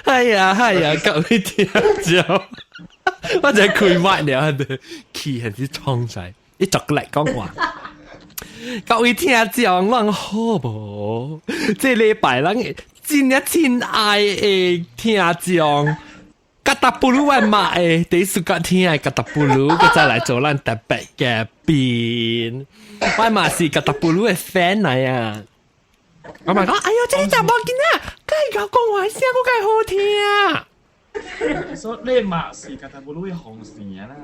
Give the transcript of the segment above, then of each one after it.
哎呀哎呀，各位聽眾，我就開麥了，氣係啲創晒，一逐嚟講話。各位聽眾，咱好無？這禮拜咱真正親愛的聽眾，Kata Bulu 我嘛會第一時間聽的 Kata Bulu，閣再來做咱特別嘉賓。我嘛是 Kata Bulu 的 fan 來啊！我嘛講，哎喲，這个查某囡仔，佮伊講話聲，閣較好聽。所以你嘛是 Kata Bulu 的紅線啦。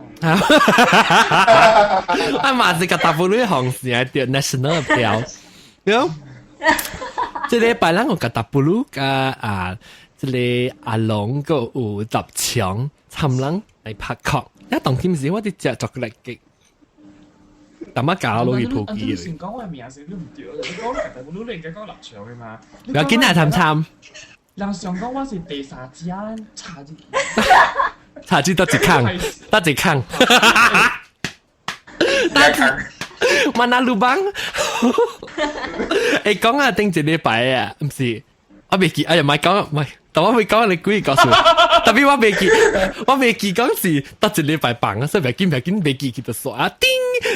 我嘛是 Kata Bulu 的紅線，對 national 票。對，這禮拜咱有 Kata Bulu 佮啊，這个阿龍閣有立強參人來拍殼。一當今時我佇食巧克力 cake，淡仔咬落去破機。你先講我的名聲都毋對，你講 Kata Bulu 你應該講立場的嘛。不要緊啊，參參。人想講我是第三者，差一差一得一空，得一空。得一 Mana lubang？欸，講啊，頂一禮拜啊，毋是，我袂記，哎呀，莫講，唔係，但我會講你幾個故事，特別我袂記，我袂記講是得一禮拜放啊，所以袂緊袂緊袂記記就煞啊，叮，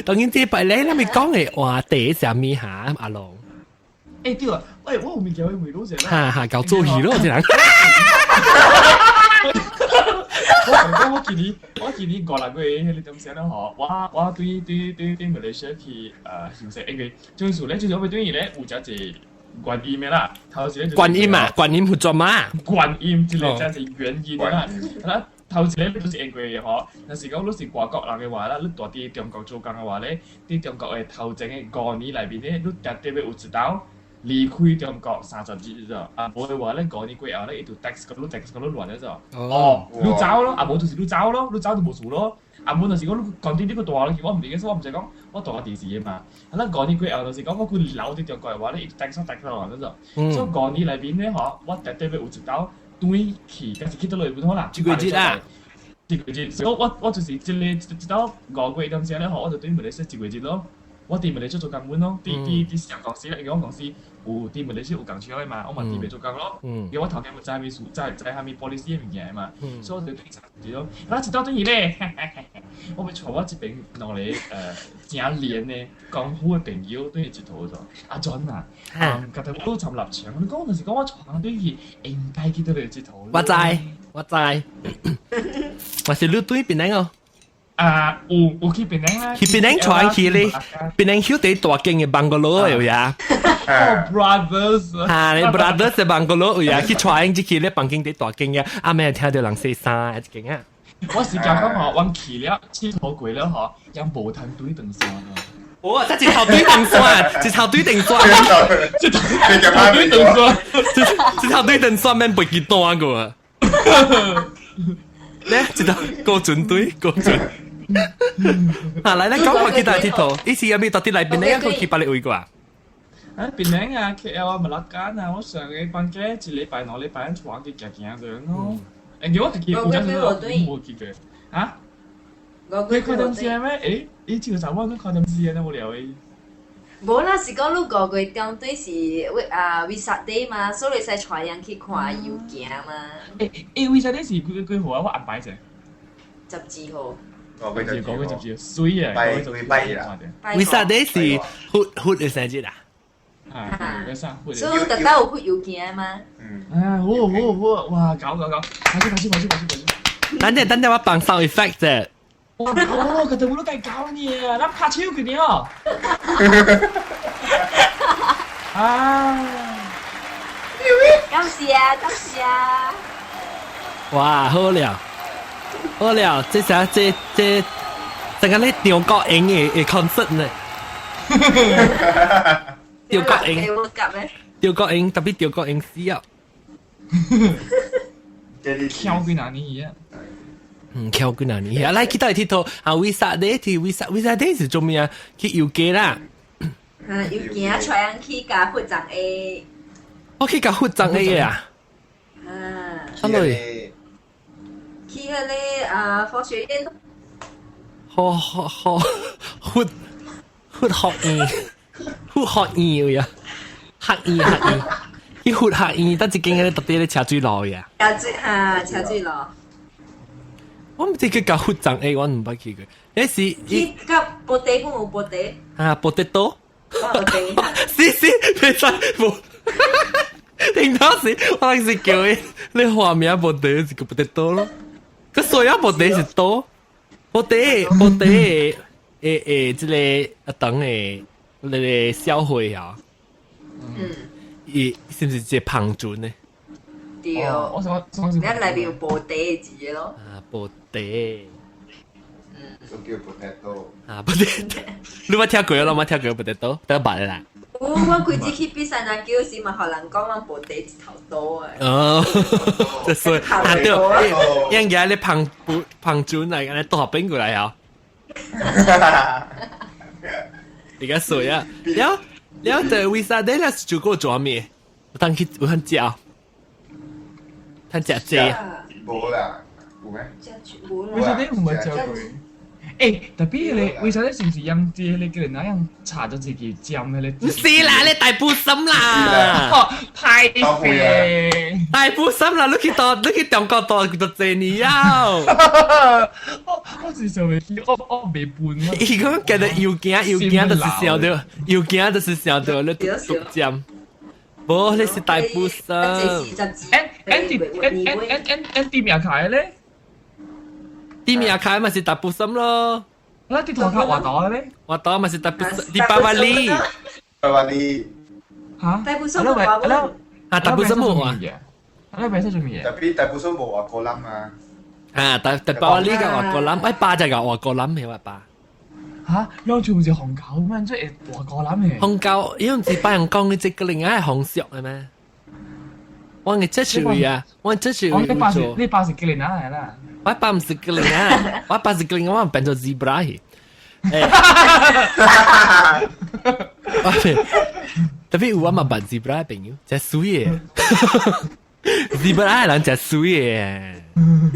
當然這禮拜咧，咱咪講的話題是啥物哈，阿龍？欸對啊，喂，我有物件會問你者。哈哈，搞做戲咯，這人。我同講，我今年五六月彼個點先咧吼，我對馬來西亞去休息，因為就是咧，就是我對伊咧有誠濟原因的啦。頭一個觀音啊，觀音佛祖嘛。觀音，這個誠濟原因的啦。啊，頭一個就是因為吼，若是講你是外國人的話啦，你蹛佇中國做工的話咧，佇中國的頭前的5年內面咧，你定定欲有一道離開中國30日咗，啊無的話咧，五年過後咧，伊就 tax 個你 tax 個你亂了咗。哦，你走咯，啊無就是你走咯，你走就無事咯。啊無就是講你講啲你個蹛落去，我毋是講我毋是講我蹛佇時的嘛。啊，咱五年過後就是講我閣留佇中國的話咧，伊就 tax 我 tax 我亂咗。所以五年內面咧吼，我定定欲有一道轉去，但是去佗落本好啦。一個月啊？一個月，所以我就是這個一道5個月點鐘咧吼，我就對馬來西亞一個月咯。我佇馬來西亞做工本咯，佇上公司咧，因為我公司有佇馬來西亞有工廠的嘛，我嘛佇袂做工咯。因為我頭家嘛知啥物事，知知啥物 policy 的物件嘛，所以我就對30日咯。啊，一道轉去咧，我欲帶我這邊兩個誠連的功夫的朋友轉去𨑨迌咗。阿 John 啊，家己我參立場，你講就是講我帶人轉去應該去佗落𨑨迌。我知，我知，我是你對檳城哦。啊，有去檳城啦。去檳城傳去咧，檳城曉佇大間的 bungalow 有呀。哦，brothers。哈，你 brothers 的 bungalow 有呀，去帶𪜶去咧房間佇大間嘅，阿妹聽著人洗衫一間啊。我是驚講吼，阮去了，𨑨迌過了吼，ยัง無通對轉山啊。哇！這一頭對轉山，一頭對轉山，一頭對轉山，一頭對轉山免背幾單個。咧，一頭高準對高準。啊，來來講下去佗𨑨迌，以前有咩到底來檳城，閣去別个位過啊？啊，檳城啊，KL 啊，馬拉加啊，我上個放假一禮拜、兩禮拜，帶去行行這樣咯。欸，我自己有陣時我無記得。啊？你看電視咩？欸，你這個查某你看電視啊？那無聊的。無啦，是講你五月中對是為啊 Wesak Day 嘛，所以會使帶人去看遊行嘛。欸欸，Wesak Day 是幾幾號啊？我安排者。12號。五月5月12，水啊！拜拜啦。 Wesak Day 是佛佛的生日啊？啊，所以特登有佛遊行嗎？嗯。啊，好好好，哇，搞搞搞，快啲快啲快啲快啲快啲！等陣等陣，我放 sound effect 啫。哇！哦，佢哋冇得計搞你啊，咱拍手佢哋哦。啊！感謝啊，感謝啊！哇，好了，好了，這啥這這個咧張國榮的 concert 呢？張國榮，張國榮特別張國榮死啊！跳幾若年啊？嗯，跳幾若年啊！來去佗佚佗啊，Wesak Day 去 Wesak Wesak Day 是做咩啊？去遊街啦。啊，遊行帶人去共佛藏 A。我去共佛藏 A 啊。啊。啥物？去彼个啊佛學院。好好好，佛佛學院，佛學院有呀，學院學院，去佛學院得一間咧，特別咧車水路呀。車水哈，車水路。我毋知佢共佛藏誒，我毋捌去過。彼是去佮波地，敢有波地？啊，波地多。我是是，袂使無。聽到時，我是叫伊，你畫名無地是個波地多咯。佢所有無地是多，無地無地誒誒，這個啊等的那個小會啊。伊是毋是一個胖船呢？對。我想想你內面有無地的字咯。啊，無地。都叫 potato。啊，potato，你捌聽過咯？捌聽過 potato，得捌啦。有，我規次去比賽那叫時嘛，予人講阮無地一頭刀的。哦，這所以啊對，應該你胖胖船嚟，你倒邊過來啊？你個水啊！了了，對，Wesak Day 咧是做過做咩？有通去有通食，通食這。無啦，有咩？無啦。 Wesak Day 有冇食過？欸，特別你 Wesak Day 是毋是用這個叫哪樣炒咗自己醬的咧？毋是啦，你大埔參啦，太肥，大埔參啦，你去到你去中國到就濟年啊！我是想袂起，我袂笨。伊講覺得油驚油驚，就是想著油驚，就是想著你獨佔。無，你是大埔參。欸欸欸欸欸欸，店名開咧？店名開嘛是大埔參咯。那佇塗跤活島咧？活島嘛是大埔參，佇巴瓦里。巴瓦里。嚇？大埔參無啊？啊，大埔參無啊？啊，你白色做咩？特別大埔參無外國人啊。啊，大大巴瓦里佮外國人，哎，爸就佮外國人係嘛爸？嚇，兩全部是紅狗咩？即係外國人嘅。紅狗，因為毋是別人講嘅這個另外係紅色嘅咩？我嘅這是位啊，我這是位做。你爸是吉林哪嚟啦？我爸毋是吉林啊，我爸是吉林，我變做 zebra 去。我特別有我嘛扮 zebra 的朋友，真媠的。zebra 的人真媠的，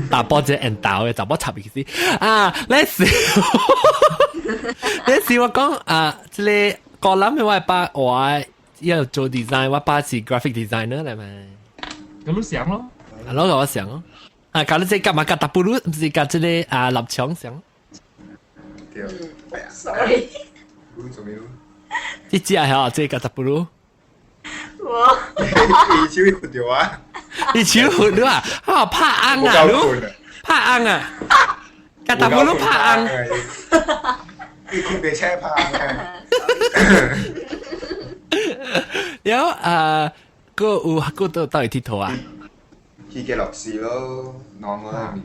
大波只緣投的，查某插伊去死啊！你是你是我講啊，這個高林的我爸我要做 design，我爸是 graphic designer 嚟嘛。咁你想咯？啊，攞我想咯。啊，搞你這幹嘛？佮大布魯，毋是佮這個啊立場想。對。 Sorry。做咩？這隻係這個大布魯。我。伊手扶著啊！伊手扶著啊！啊，拍紅啊！你拍紅啊！佮大布魯拍紅。伊開白車拍紅啊！了啊，閣有閣到倒位𨑨迌啊？去吉樂士咯，儂我那面。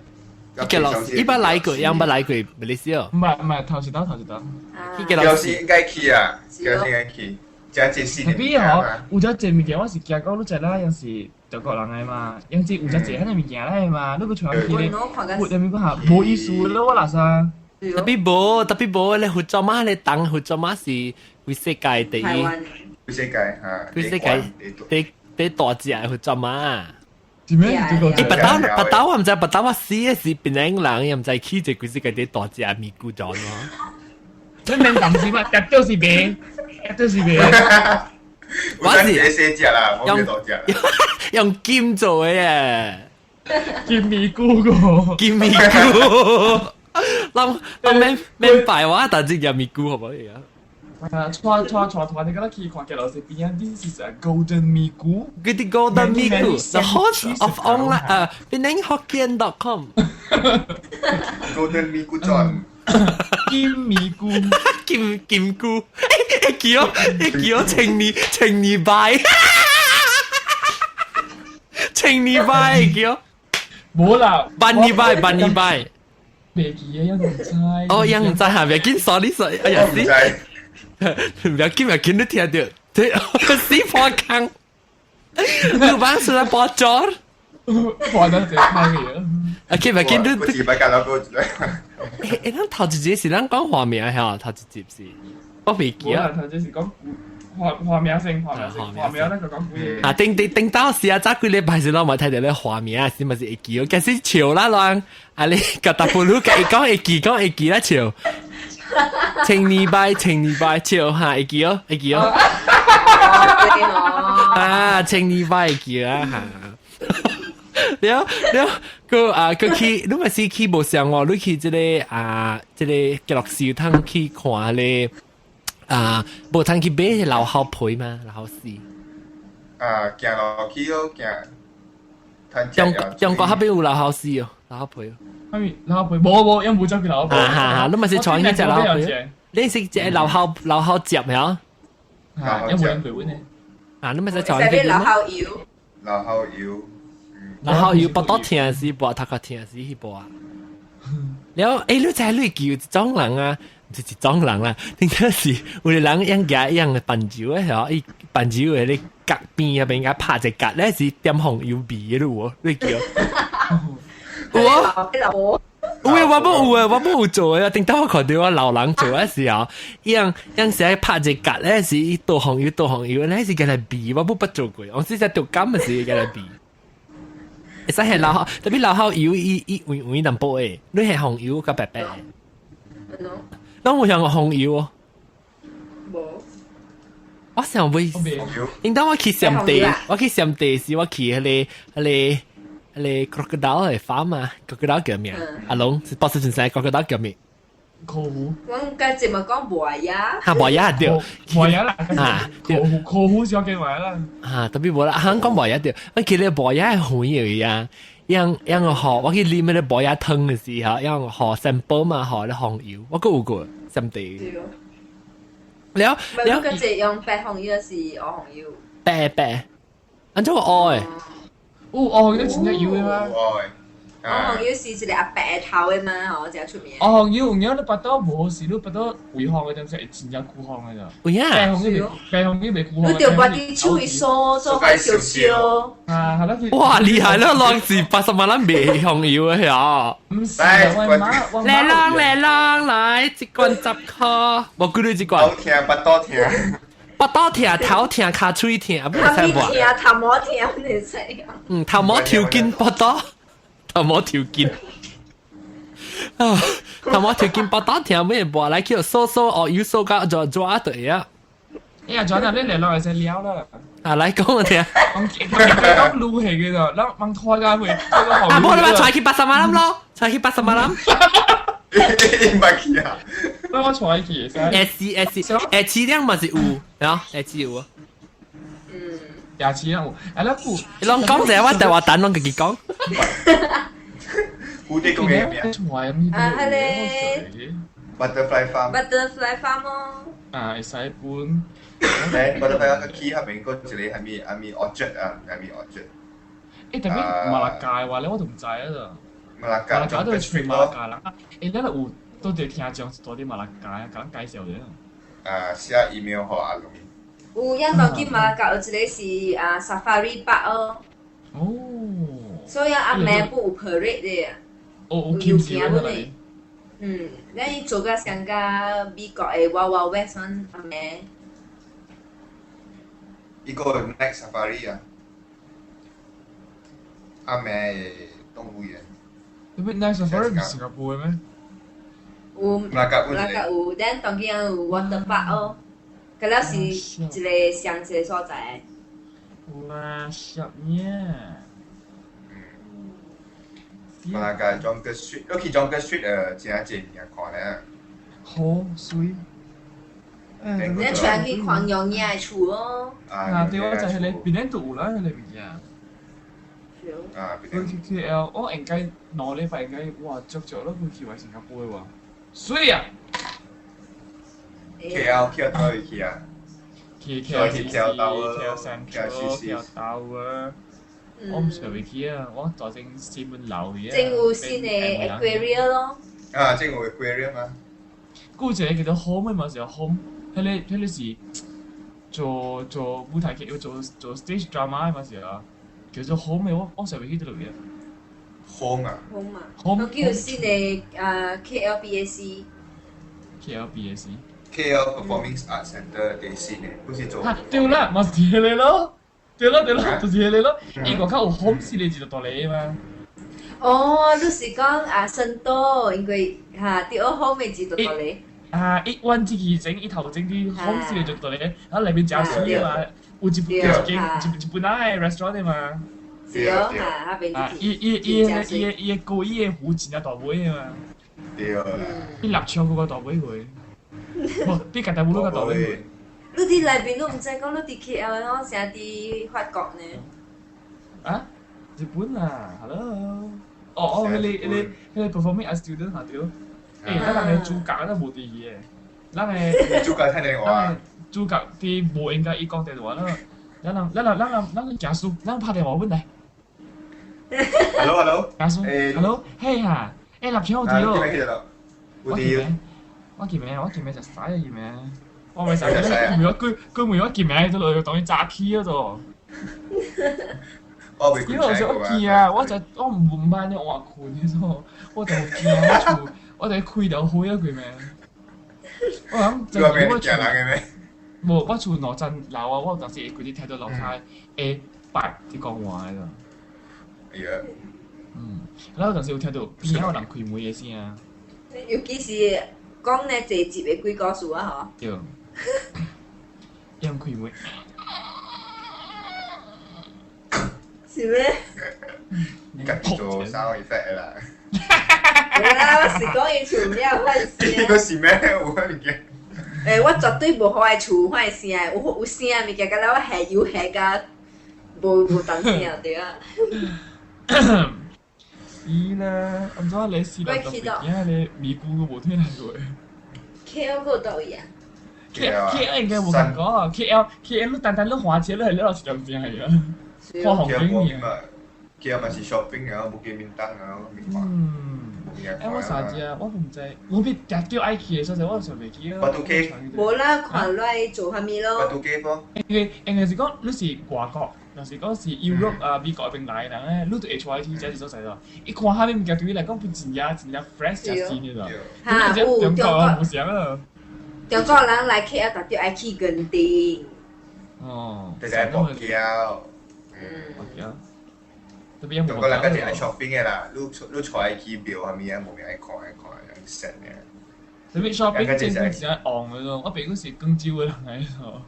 去吉樂士，伊捌來過，伊捌來過馬來西亞。毋係毋係，頭一道頭一道。去吉樂士應該去啊，吉樂士應該去。真濟四特別吼，有遮濟物件，我是驚講你知啦，樣是中國人的嘛，樣子有遮濟彼个物件來的嘛，你閣傳去咧，有啥物講下無意思咯，我垃圾。特別無，特別無，你福州媽你當福州媽是規世界第一。規世界嚇。規世界第第大隻的福州媽。是咩？欸，別刀別刀我毋知，別刀我死的是檳城人，也毋知去這規世界第大隻咪咕狀咯。你免擔心嘛，絕對是袂，絕對是袂。我是細隻啦，我唔大隻。用金做的耶，金咪咕個，金咪咕。人人免免拜我，但係只咪咕好唔好而家？啊，帶帶帶帶，你敢若去看見老師邊啊？This is a golden 咪咕，嗰啲 golden 咪咕，the host of online 啊，penanghokkien.com。 golden 咪咕轉。金咪咕，金金菇，會記哦，會記哦，青年青年拜，青年拜會記哦。無啦，萬年拜，萬年拜。袂記得，樣毋知。哦，樣毋知嚇，袂緊，sorry sorry，哎呀死！唔要緊，唔要緊，你聽著，死破空，你班是來播咗？破得這空嘅。啊，緊唔緊？你我自擺教老哥一欸欸，咱頭一集是咱講畫名嚇，頭一集是，我袂記啊。頭一集是講畫畫名先，畫名先，畫名那個講古嘢。啊，頂頂頂到時啊，早幾禮拜時攏嘛睇著咧畫名，是咪是會記？開始笑啦亂，啊你佮大布魯佮伊講會記，講會記啦笑。青年拜，青年拜，笑哈會記哦，會記哦。啊，青年擺叫啊嚇。了了，個啊，個去，你咪是去無上喎，你去這個啊，這個極樂寺通去看咧啊，無通去買老好皮嘛，老好絲。啊，行落去咯，行。中國嗰邊有老好絲哦，老好皮。係咪老好皮？無無，因無走去老好皮。哈哈，你咪是傳去食老好皮？你是食老好老好汁係啊？啊，因無人陪阮呢。啊，你咪是傳去老好油。老好油。然後有腹肚疼時，跋頭殼疼時去跋。了，欸，你知你叫一種人啊，毋是一種人啦，頂個是有個人養家養的伴手的吼，伊伴手的咧角邊那邊共拍一角咧是點紅油味的有無？你叫？有啊，有誒，我無有誒，我無有做誒，頂當我看著我老人做的時候，伊樣樣時拍一角咧是伊倒紅油倒紅油，咧是共來味，我無捌做過，我是在做感的時共來味。會使係老好，特別老好油伊伊圓圓淡薄的，你係紅油較白白的。攏有像紅油哦。無。我想會，應當我去暹地，我去暹地時，我去彼個彼個彼個 crocodile 的 farm 啊，crocodile 叫咩？阿龍是博士先生，crocodile 叫咩？客戶。我剛才咪講磨牙。哈磨牙對。磨牙啦。啊，客戶客戶小叫磨牙啦。啊，特別無啦，香港磨牙對，我去咧磨牙係遠的啊，樣樣個學，我去啉彼個磨牙湯的時候，樣學 sample 嘛，學咧紅油，我閣有過暹地。了了。嗰隻用白紅油還是黑紅油？白白，按怎黑的？有黑紅油真正油的嗎？黑紅油是一個阿白頭的嘛？吼，真出名。黑紅油有影你腹肚無好時，你腹肚胃風的陣時會真正苦風的咋。有影。白紅油白紅油袂苦風。你著把啲手去掃掃開燒燒。啊，係啦。哇，厲害啦！攏是80萬咱賣紅油的呀。毋是，我媽我媽。來啷來啷來，一罐10箍，無幾鐳一罐。頭疼，腹肚疼。腹肚疼、頭疼、跤喙疼，不會使無。疼、頭毛疼，你知？嗯，頭毛抽筋，腹肚，頭毛抽筋。啊，頭毛抽筋，腹肚疼，咩無來去掃掃哦，有掃到就抓對啊。哎呀，轉啊，你嚟落嚟先了啦。啊，來講我聽。講路係嘅咋，咱往拖家會。啊，無你嘛帶去80萬咯，帶去80萬。唔捌去啊！我帶去。 S S 下市兩嘛是有，啊，下市有啊。嗯。下市兩有，啊，咱有。你攏講者，我台話等攏家己講。蝴蝶公園咩？啊，彼個。 Butterfly Farm。 Butterfly Farm 哦。啊，會使搬。誒，Butterfly 去彼邊閣一個啥物啥物 orchard 啊，啥物 orchard。欸，特別馬六甲的話咧，我都毋知啊。馬六甲，馬六甲都係馬六甲人。欸，咱有拄著聽眾是住佇馬六甲，共咱介紹者。啊，寫 email 予阿龍。有，咱當去馬六甲有一個是啊 Safari Park 哦。哦。所以阿暝不有 parade 的。哦，有行本的。嗯，咱伊做甲像甲美國的 Wild Wild West 款阿暝。伊個 Night Safari 啊，阿暝動物園。你欲 Night Safari 毋是新加坡的咩？有，馬六甲馬六甲有，咱當今有 water park 哦，嗰了是一個上一個所在。哇，啥物？馬六甲 Jonker Street，你去 Jonker Street 真濟物件看咧。好媠。你全去看羊仔的厝哦。啊，對，我就彼个檳城都有啦，彼個物件。啊，我去 KL，我應該2禮拜應該哇，足足咯，會去完新加坡的喎。媠啊！KL 去佗位去啊？去 KL KL KL Central、KL Tower。我毋想會去啊，我大正西門樓去啊。正有新的 aquarium 咯。啊，正有 aquarium 啊。閣有一個叫做 Home 的嘛是 Home，彼個彼個是做做舞台劇，要做做 stage drama 的嘛是啊，叫做 Home 的，我想袂記得落去。 Home 啊？Home 啊？Home。我叫新的啊 KLPAC。 KLPAC。 KL Performing Arts Centre 第四呢，不是做。對啦，嘛是彼個咯。對咯對咯，就是彼個咯。伊外口有 Home 系列一個大个嘛。哦，你是講啊，新島，因為哈，佇學 Home 的一個大个。啊，一彎這支整，一頭整啲 Home 系列就大个，啊內面誠媠嘛，有一一間一本來的 restaurant 的嘛。是哦，嚇，彼邊啊，伊伊伊伊伊個高伊個湖真正大尾的嘛。對。比臘腸閣較大尾過。無，比家己烏魯較大尾過。你佇內邊你毋知講你佇 KL 的吼，啥佇法國呢？啊？日本啊，hello。哦哦，彼个彼个彼个 performing art student 下對。欸，咱人的主角咱無佇去的，咱的主角聽電話。主角佇無應該伊講電話啦。咱人咱人咱人咱人行輸，咱拍電話問來。 Hello hello。行輸。Hello，嘿哈，欸，立場有佇哦。有佇。我記名，我記名就使啊，記名。我未使，佢問我佢佢問我記名，都落去當伊早起嗰度。我未因為我就我驚啊，我就我唔唔捌你換困嘅時我就驚我厝，我就開條火啊佢咩？我諗就我厝，無我厝兩層樓啊，我有當時會規日聽到樓下會拜佇講話的。哎呀。嗯，然後有當時有聽到邊仔有人開門的聲。尤其是講呢這集的鬼故事啊，嗬。對。用開門。是咩？你家己做 sound effect 啦。無啦，我是講伊厝了發聲。呢個是咩？我唔記。欸，我絕對無予伊厝發聲，有有聲物件，敢若我下油下甲無無當聲對啊。是啦，按怎你四六特別驚你咪咕都無聽來過。 KL 閣有佗位啊？KL 應該無共講啊，KL KL 你單單你花錢你係你落一點正係啊。看紅景爾。 KL 嘛是 shopping 啊，無見面單啊，嗯。欸，我啥子啊？我毋知，我欲定著愛去的所在，我想袂記啊。巴都基。無啦，看落來做啥物咯？巴都基啵。因為因為是講你是外國，若是講是 Europe 啊美國邊來的人咧，你就會帶去這是所在咯。伊看啥物物件對伊來講不真正真正 fresh 真新的咯。哈，有中國無啥啊。中國人來 KL 特著愛去墾丁。哦。就是愛博繳。嗯。博繳。中國人較濟愛 shopping 的啦，你你帶伊去廟啥物啊，無物愛看愛看，樣神的。特別 shopping 真正是愛戇的咯，我朋友是廣州的人來咯。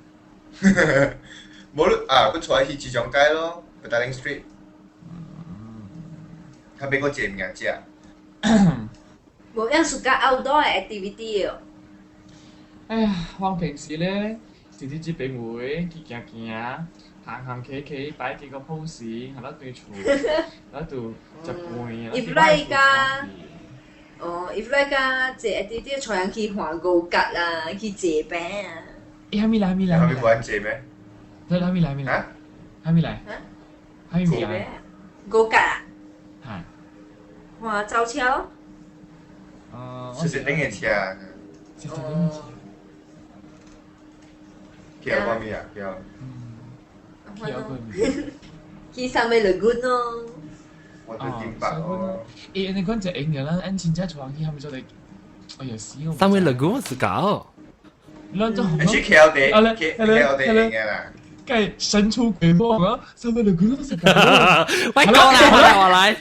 無你啊，佮帶伊去市場街咯，Petaling Street。較買過一個物件食。無樣暑假 outdoor activity 哦。哎呀，我平時咧，是佇這邊位去行行。行行企企擺幾個 pose，係啦對厝，啦就食飯。伊不來甲，哦，伊不來甲坐一啲啲帶人去看牛角啊，去坐餅啊。欸，還沒來，還沒來。還沒無人坐咩？對，還沒來，還沒來。還沒來。還沒來。牛角啊？係。看走車咯。哦。是頂個車。是頂個車。叫我咩啊？叫。去上面 lagoon 咯。我都明白哦。欸，你講隻英嘅啦，按親戚帶去，他們做得，哎呀死我！上面 lagoon 是搞。咱做。你去 KL 地，KL 地嘅啦。該神出鬼沒啊！上面 lagoon 是搞。喂，講啦，我來，我來。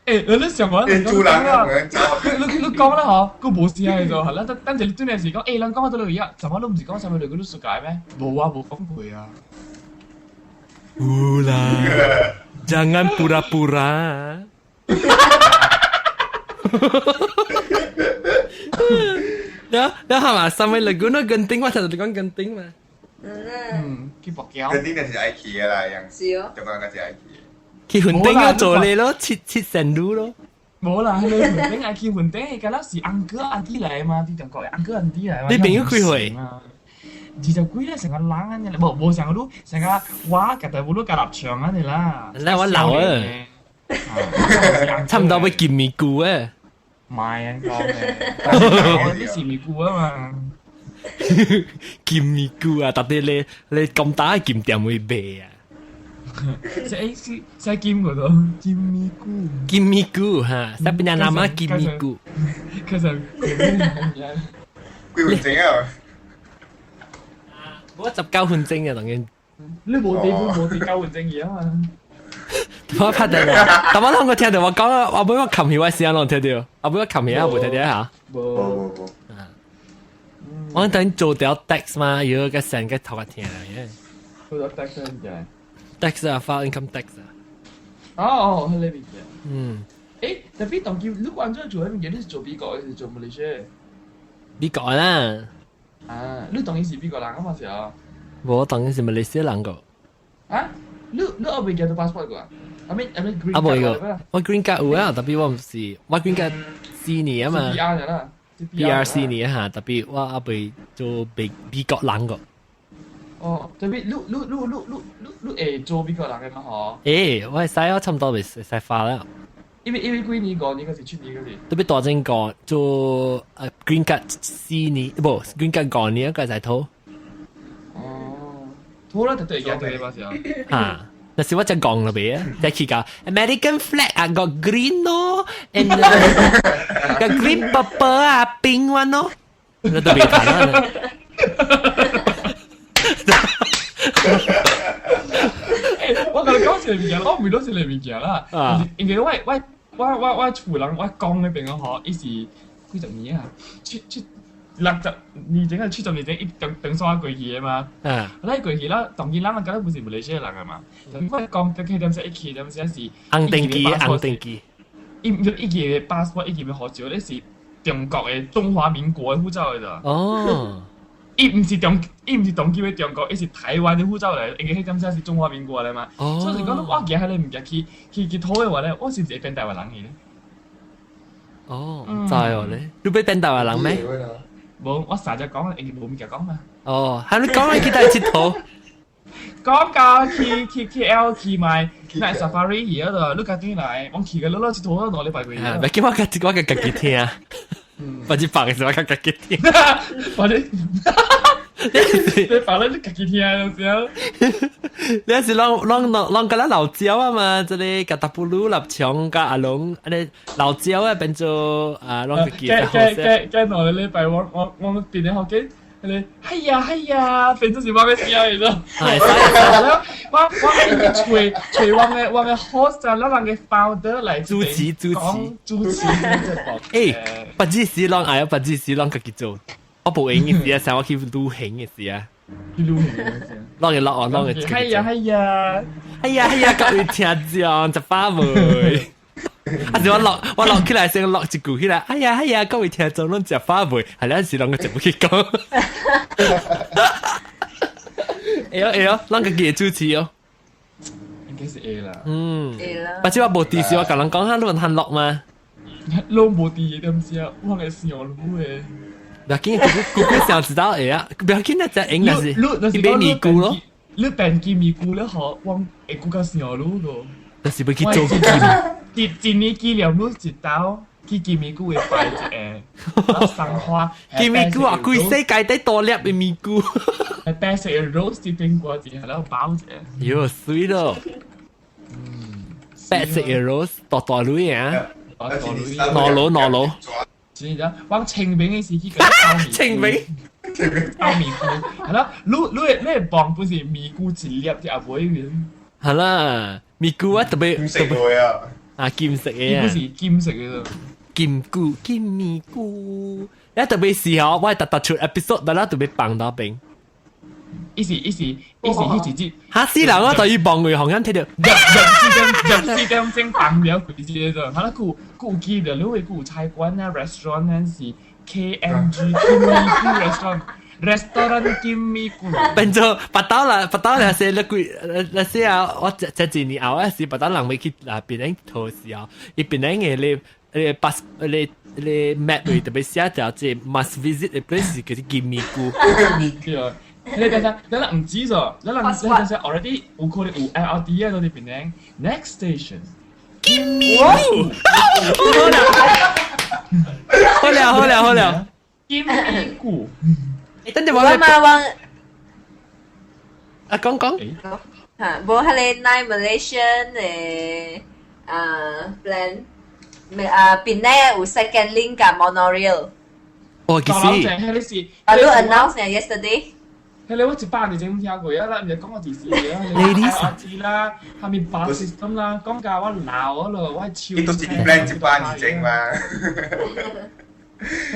欸，你想講？你主人啊！你你講啦嗬，佢無聲嘅就係啦。等等陣你轉嚟時講，欸，咱講到落去啊，怎麼都唔是講上面 lagoon 世界咩？無啊，無講過啊。 Ulah, jangan pura-pura. 了了係嘛？上面 lagoon 咯，genting 我頭先講genting 嘛。嗯，去博繳。genting 就是愛去的啦，樣。是哦。就講個是愛去。去雲頂啊，做你咯，切切成路咯。無啦，彼个雲頂愛去雲頂，敢若是 uncle auntie 來嘛，佇中國的 uncle auntie 來嘛。你朋友幾歲？二十幾咧，成個人按呢，無無成個你，成個我家己無你家立場按呢啦。來我老啊，差唔多欲金咪菇啊。唔係啊，講嘅，你是咪菇啊嘛？金咪菇啊，特別你你咁大金店會賣啊？是是是金嗰度，金咪菇。金咪菇哈，siapa punya nama 金咪菇？其實幾分鐘啊？我19分鐘啊，當然。你無地無地九分鐘嘢啊嘛？我拍電話，但我啷個聽到我講，我尾我冚起我聲攏聽到，我尾我冚起啊，無聽到嚇。無無無。我等做條 text 嘛，有個聲個頭殼聽。做 tax 嘅。 tax 啊，file income tax 啊。哦哦，彼个物件。嗯。誒，特別當叫你關咗做彼物件，你是做美國還是做馬來西亞？美國啦。啊，你當伊是美國人啊嘛是啊？我當伊是馬來西亞人個。啊？你猶未寄到 passport 個？I mean green 啊，無個，我 green card 有啊，特別我毋是，我 green card 四年啊嘛。 PR 啦。 PR 四年哈，特別我猶未做美國人個。哦，特別你會做美國人的嘛？嗬？欸，我會使，我差唔多會使發啦。因為幾年五年還是7年嗰時？特別大正個做green card 四年，無 green card 5年個使討。哦，討啦，特別而家對嘛是啊？哈，但是我真講了未啊？再去講 American flag 啊，個 green 咯，and 個 green purple 啊，pink one 咯，你都未談啦。我共你講一個物件，我唔攞一個物件啦。因為我厝人我講那邊個吼，伊是幾十年啊，七60年前啊，70年前伊長沙過去的嘛。啊。咱過去啦，當今人敢若不是馬來西亞人啊嘛。我講得起點時，一去點時是。紅登記，紅登記。伊伊個 passport，伊個護照，咧是中國的中華民國的護照來的。哦。伊毋是當今的中國，伊是台灣的護照來，因為彼陣時是中華民國來嘛。哦。所以是講，我行彼個物件去討的話咧，我是毋是會變台灣人去咧？哦，毋知哦咧，你欲變台灣人咩？無，我實在講，因為無物件講嘛。哦，係你講你去佗𨑨迌？講到去 KL 去買那 safari 去嗰度，你家轉來，我去個攞攞佚佗2禮拜過去。袂要緊，我家己聽。或者放的時我較家己聽。或者。你放咧你家己聽就行。你是攏敢若老椒啊嘛？這个甲達布魯立場佮阿龍，按呢老椒啊變做啊，攏家己。過2個禮拜我變咧好緊，彼个係呀係呀，變做是我个聲嚟咗。係。我去揣我个 host 啊，咱人个 founder 來主持主持主持。欸，不只是攏愛，不只是攏家己做。我無閒的時啊，像我去旅行的時啊，去旅行的時，攏會落哦，攏會。係呀係呀，係呀係呀，各位聽眾食飽未？啊是我落起來先落一句起來，哎呀哎呀，各位聽眾攏食飽未？係咱是攏個節目去講。會哦會哦，攏家己的主持哦。應該是會啦。嗯。會啦。不是我無佇時，我共人講下，你有通落嗎？攏無佇的點時啊，我會想你的。不要緊，姑姑想知道會啊，不要緊，那只應該是你買咪菇咯。你變金咪菇了吼，我會更較想你咯。但是欲去做金。一年紀念你一道去金咪菇會擺一個，送花。金咪菇啊，規世界底大粒的咪菇。白色的 rose 佇頂掛一個，然後包一個。喲，媠咯。嗯，白色的 rose 大大蕊啊。大大蕊。攞攞攞攞。是啊，我清明的時去共包咪清明，包咪菇，係啦，你磅不是咪菇一粒就也袂完。係啦，咪菇啊特別金色的啊，啊金色的啊，不是金色的，金菇金咪菇，一特別時候我特特出 episode，但啦特別放到邊。伊是伊是伊是彼一節，嚇死人！我對伊望佢紅眼睇到，入4點鐘放了幾節啫。係啦，佢有記得，你會佢有菜館啊，restaurant 啊是 KMG 金咪菇 restaurant，restaurant 金咪菇。變做白刀啦，白刀啦，是你幾那些啊，我這幾年後啊是白刀人未去啊，檳城佗時候，伊檳城的你 bus 你 map 位特別寫條這 must visit 的 place 叫做金咪菇。對啊。你等陣，等陣毋止咗，等陣等陣 already 有可能有 LRT 啊，到佇檳城 next station。金咪菇。好了好了好了。金咪菇。等陣我嘛我。啊講講。嚇，無彼个 Nine Malaysian 的啊 plan，啊檳城有 second link 佮 monorail。哦，其實。啊，你 announce yesterday。彼个我100年前聽過啊，咱毋是講過電視啊，LRT 啦，下面 bus system 啦，講到我老了，我手。伊都是 plan 100年前嘛。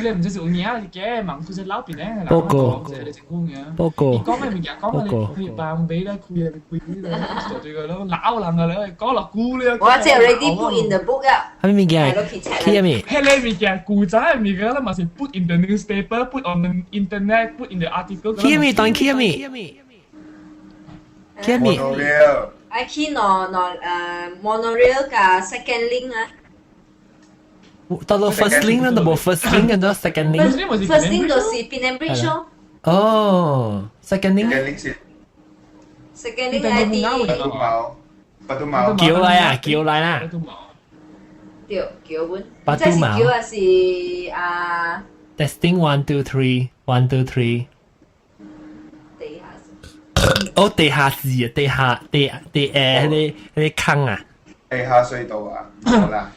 你唔知是有影嘅，盲佢只老邊咧，報告講你成功嘅。報告伊講咩物件講啊？你佢辦俾咧，佢啊佢咧，就對個咯，鬧人啊你，講落古咧。我這 already put in the book 啊。係咩物件？去咩？迄個物件古早的物件，咱嘛是 put in the newspaper，put on the internet，put in the article。去咩？當去咩？去咩？ Monorail。愛去喏喏monorail 加 second link 啊。到到 first link 啦，都冇 first link，跟住 second link。 First link 就是 Penang Bridge 咯。哦，second link。 Second link 是 Second link 係啲。巴都貓，巴都貓。叫來啊，叫來啦。對，叫阮。巴都貓。這是叫還是啊？Testing one two three one two three。地下室。哦，地下室啊，地下地地迄個迄個坑啊。地下隧道啊，好啦。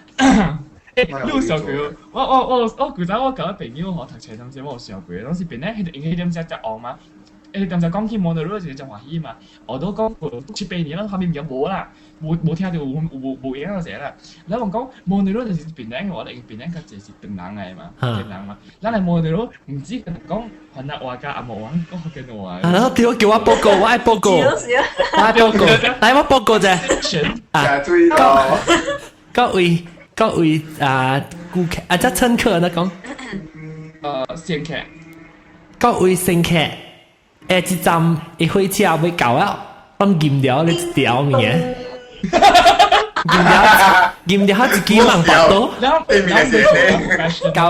你有想過？我我我我古早我舊朋友學讀冊當時我有想過，當時變咧，彼因彼點只只紅嘛，彼點只講起 monorail 是真歡喜嘛，我都講過七八年啦，後面物件無啦，無無聽到有無無影到啥啦。咱講講 monorail 就是檳城的話，因檳城較濟是唐人來嘛，唐人嘛，咱來 monorail 毋止講雲南話加紅毛話，講福建話。啊！對，叫我報告，我愛報告，我愛報告，來我報告者。啊，對咯，各位。各位啊，顧客啊，這乘客呢講，乘客，各位乘客，下一站的火車欲到啊，放金條你一條物件，金條金條一支網巴多，到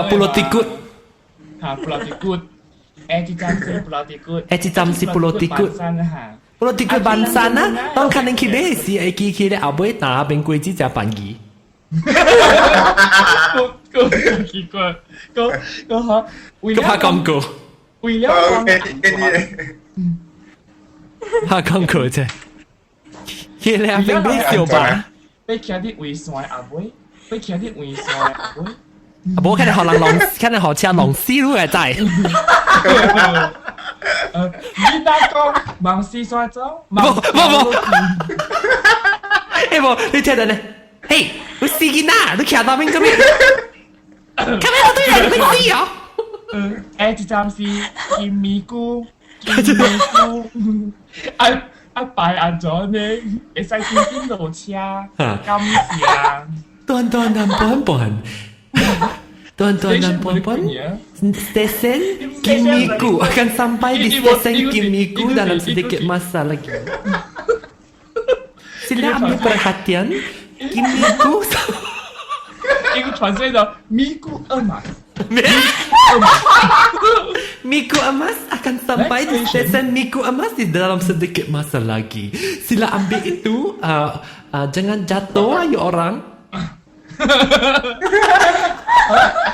Pulau Tikus，嚇 Pulau Tikus，下一站是 Pulau Tikus，下一站是 Pulau Tikus，Pulau Tikus 萬山啊，當可能去買時會記起咧後尾打邊果子食飯魚。個個奇怪，個個嚇，為了拍廣告，為了拍廣告啫，去兩邊買小吧。欲徛佇圍山後尾，欲徛佇圍山後尾。啊，無可能予人弄，可能予車弄死你會知。你若講往四山走，無無無，欸無，你聽到呢？嘿，你死囡仔，你徛到邊做咩？看咩都對來，你死哦！下一站是金咪菇，金咪菇，愛愛擺安怎呢？會使緊緊落車，感謝。斷斷難半半，斷斷難半半。Stesen Kimiku akan sampai di stesen Kimiku dalam sedikit masa lagi. Sila ambil perhatian Kimiku. 一個傳說的咪咕 emas. Miku emas akan sampai di stesen Miku emas di dalam sedikit masa lagi. Sila ambil itu, jangan jatuh ayo orang.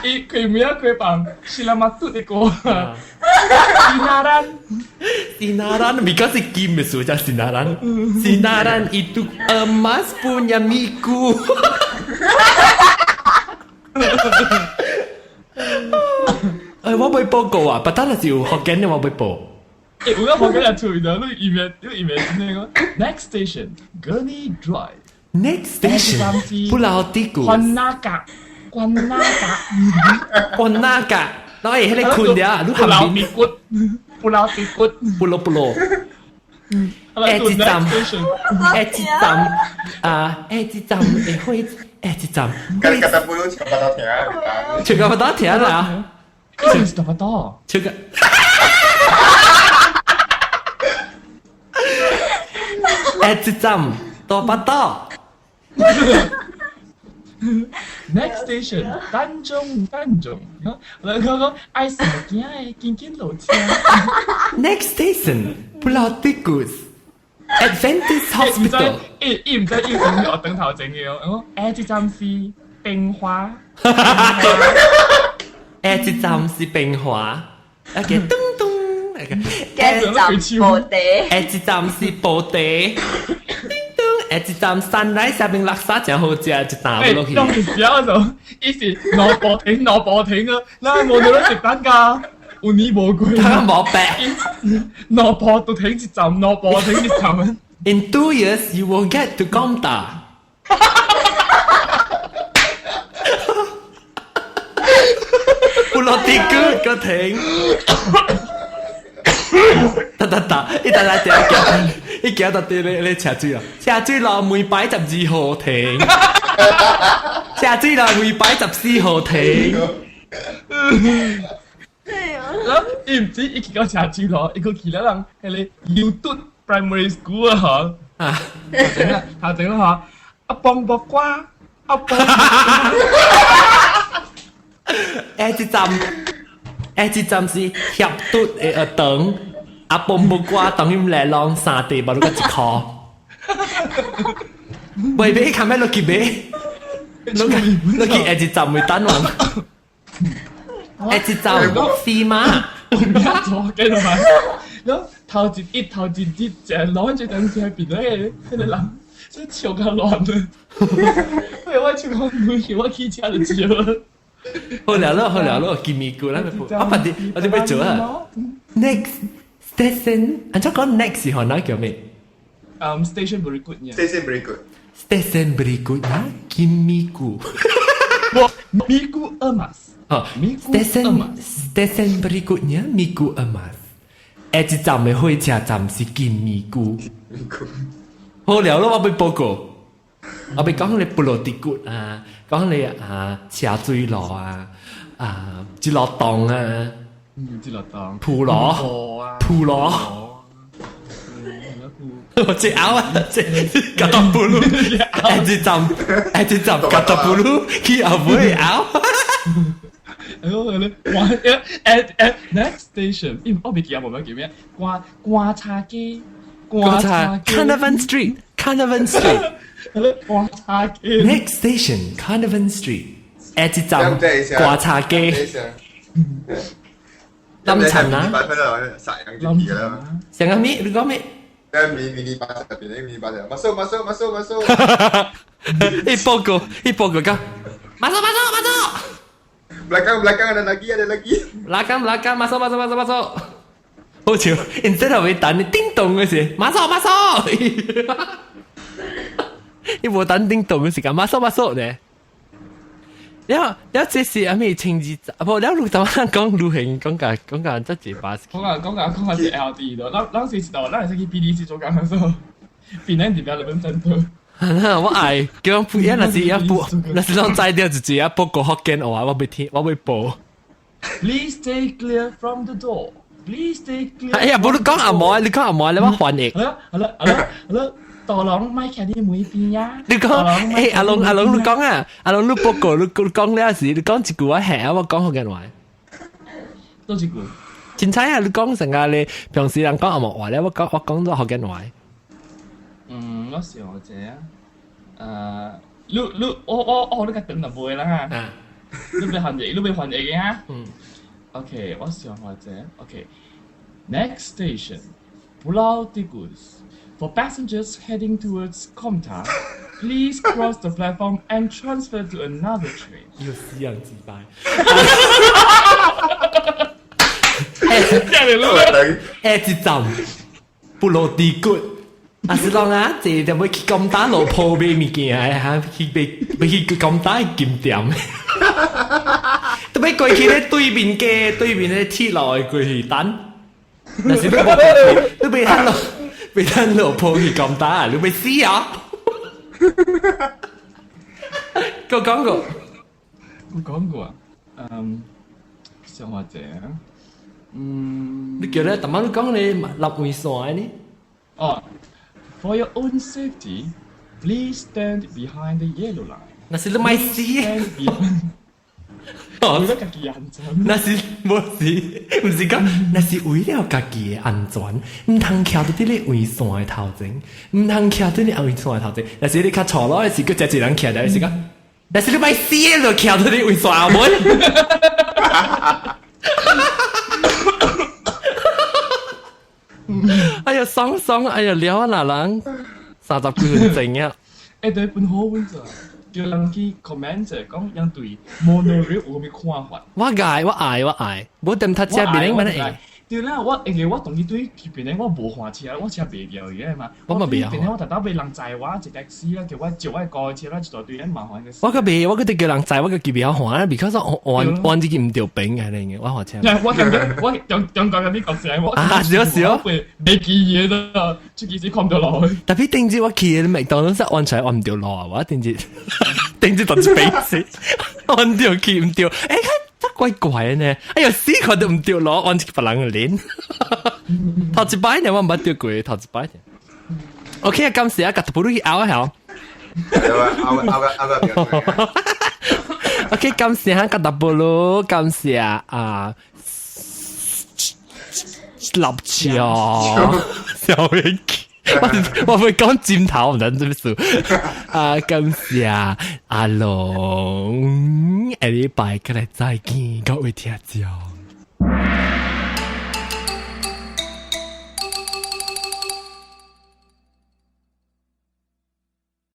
伊佢唔要佢放，是啦嘛嘟一個 sinaran. Sinaran because金的數叫 sinaran. Sinaran itu emas punya Miku. 誒，我袂報告啊，不單係有福建的我袂報。欸，有個福建人出的，你伊面你伊面那個 Next station Gurney Drive。 Next station Pulau Tikus。關那格，關那格，關那格。攞嚟喺你困掉，你不老地骨，不老地骨，不老不老。下一站，下一站啊，下一站會會，下一站。今日不如唱巴多聽啊！唱個巴多聽啦。這是巴多。唱個。下一站多巴多。 Next station，丹中丹中，我講愛什麼驚的，緊緊落車。 Next station， Pulau Tikus Adventist Hospital。伊伊毋知伊有學燈頭前嘅哦，我講下一站是冰花。下一站是冰花，一個咚咚，下一站布袋，下一站是布袋。下一站 Sunrise 下邊叻沙真好食，一啖落去。當時時就，伊是攞步停攞步停啊！咱無得食蛋㗎，有年無過。他無白。攞步都停一站，攞步停一站。 In 2 years, you will get to Komtar. Pulau Tikus 個停。得得得，一等來行行，一行到佇咧咧赤水路，赤水路每擺12號停，赤水路每擺14號停。伊毋知伊去到赤水路，伊閣去了人彼个油墩 primary school 啊嗬。啊，頭前啊，頭前啊嗬，阿邦木瓜，阿邦。下一站，下一站是協嘟的學堂，阿邦木瓜當然來攏三地無你個一箍。未買，看咩落去買？落去落去下一站會等我。下一站司馬。唔記得咗，記得嘛？然後頭一一頭一節就攞住等車邊咧，喺度諗，真超級亂啊！喂，我超級唔會，我騎車就知啦。好了咯，好了咯，金咪菇啦，我快啲，我啲要做啊。Next station，按照講 next 是河南叫咩？ Station berikutnya。 Station berikut。 Station berikutnya 金咪菇。我 Migu emas。哦 Migu ，station emas。 Station berikutnya Migu emas。下一站的火車站是金咪菇。好了咯，我欲報告，我欲講你 Pulau Tikus 啊，講你啊赤水路啊，啊接落檔啊，接落檔。普羅啊，普羅，我這拗啊，這 Kota Bharu，下一站下一站 Kota Bharu，去後尾拗。哎呦，你哇！誒誒，next station，因我未記得冇咩叫咩，瓜瓜叉機，瓜叉 Carnarvon Street，Carnarvon Street。瓜叉機。 Next station Carnarvon Street，下一站瓜叉機。冧層啊！擺分啦，殺人嘅啦。成個咩？你講咩？咩迷你巴士入邊啲迷你巴士，masuk masuk masuk masuk。一報告，一報告講，masuk masuk masuk。 Belakang belakang ada lagi ada lagi。 Belakang belakang masuk masuk masuk masuk。好笑，instead of 等你叮咚嗰時，masuk masuk。你無等叮咚嗰時間，masuk masuk 咧。了了，這是阿咩清字？無了，你頭先講旅行，講個講個這一巴士。講個講個講個是 LD 的，咱咱是到咱是去 BDC 做工的時候，檳城這邊那邊真多。我愛叫人不，若是一報，若是攏知著一一報個福建話，我欲聽，我欲報。 Please stay clear from the door. Please stay clear. 哎呀，無你講紅毛，你講紅毛，你我翻譯。好啦好啦好啦好啦，大龍莫徛佇門邊呀。你講，欸，阿龍阿龍，你講啊，阿龍你報告，你講了時，你講一句我嚇，我講福建話。多一句。凊彩啊！你講成個你平時人講紅毛話咧，我講我講咗福建話。嗯，我想者啊，你你我我我你較長就袂啦嚇。你欲翻譯，你欲翻譯嘅哈？嗯。 OK，我想或者 OK。Next station, Pulau Tikus. For passengers heading towards Komtar, please cross the platform and transfer to another train. 要死人自敗。下一站，Pulau Tikus。啊是講啊，這就欲去金打路鋪買物件嚇，去買欲去金打金店。都欲過去咧對面街，對面咧鐵路的過去等。若是你無你袂趁路，袂趁路鋪去金打，你欲死啊！閣講過，我講過啊，嗯，想話者，嗯，你叫咧，頭仔你講你立位線呢？哦，For your own safety, please stand behind the yellow line. 若是你莫死。哦，為了家己安全。若是無是，毋是講，若是為了家己的安全，毋通徛佇咧圍線的頭前，毋通徛佇咧圍線的頭前。若是你較錯咯，是閣一個人徛來，是講，若是你莫死，就徛佇咧圍線後門。哎呀，爽爽！哎呀，了啊，那人30幾分鐘啊！欸，對，本好本咋？叫人去 comment 者講，人對 monorail 有啥物看法？我愛，我愛，我愛，無點讀冊別人問你。對啦，我因為我當時對去檳城我無換車，我車袂掉嘅嘛。我嘛袂曉。檳城我特登俾人載我一 taxi 啦，叫我招我過車啦，一大堆人麻煩嘅。我個袂，我個得叫人載，我個記袂曉換，because 我按按自己毋著平嘅咧，我換車。我感覺我中中國嗰啲角色，我啊少少未記嘢啦，出其實看唔到落去。特別頂住我去麥當勞按出來按毋著路啊！我頂住頂住當一輩子按著去毋著，欸，真怪怪呢！哎呀，死看都毋著路，按一別人嘅臉。頭一擺呢，我毋捌著過，頭一擺。OK 啊，感謝啊，甲特布魯去拗啊，拗拗拗拗個 OK，感謝哈，甲特布魯，感謝啊，立橋，小飛機。我我會講尖頭，唔知做咩事。啊，感謝阿龍，下禮拜過來再見，各位聽眾。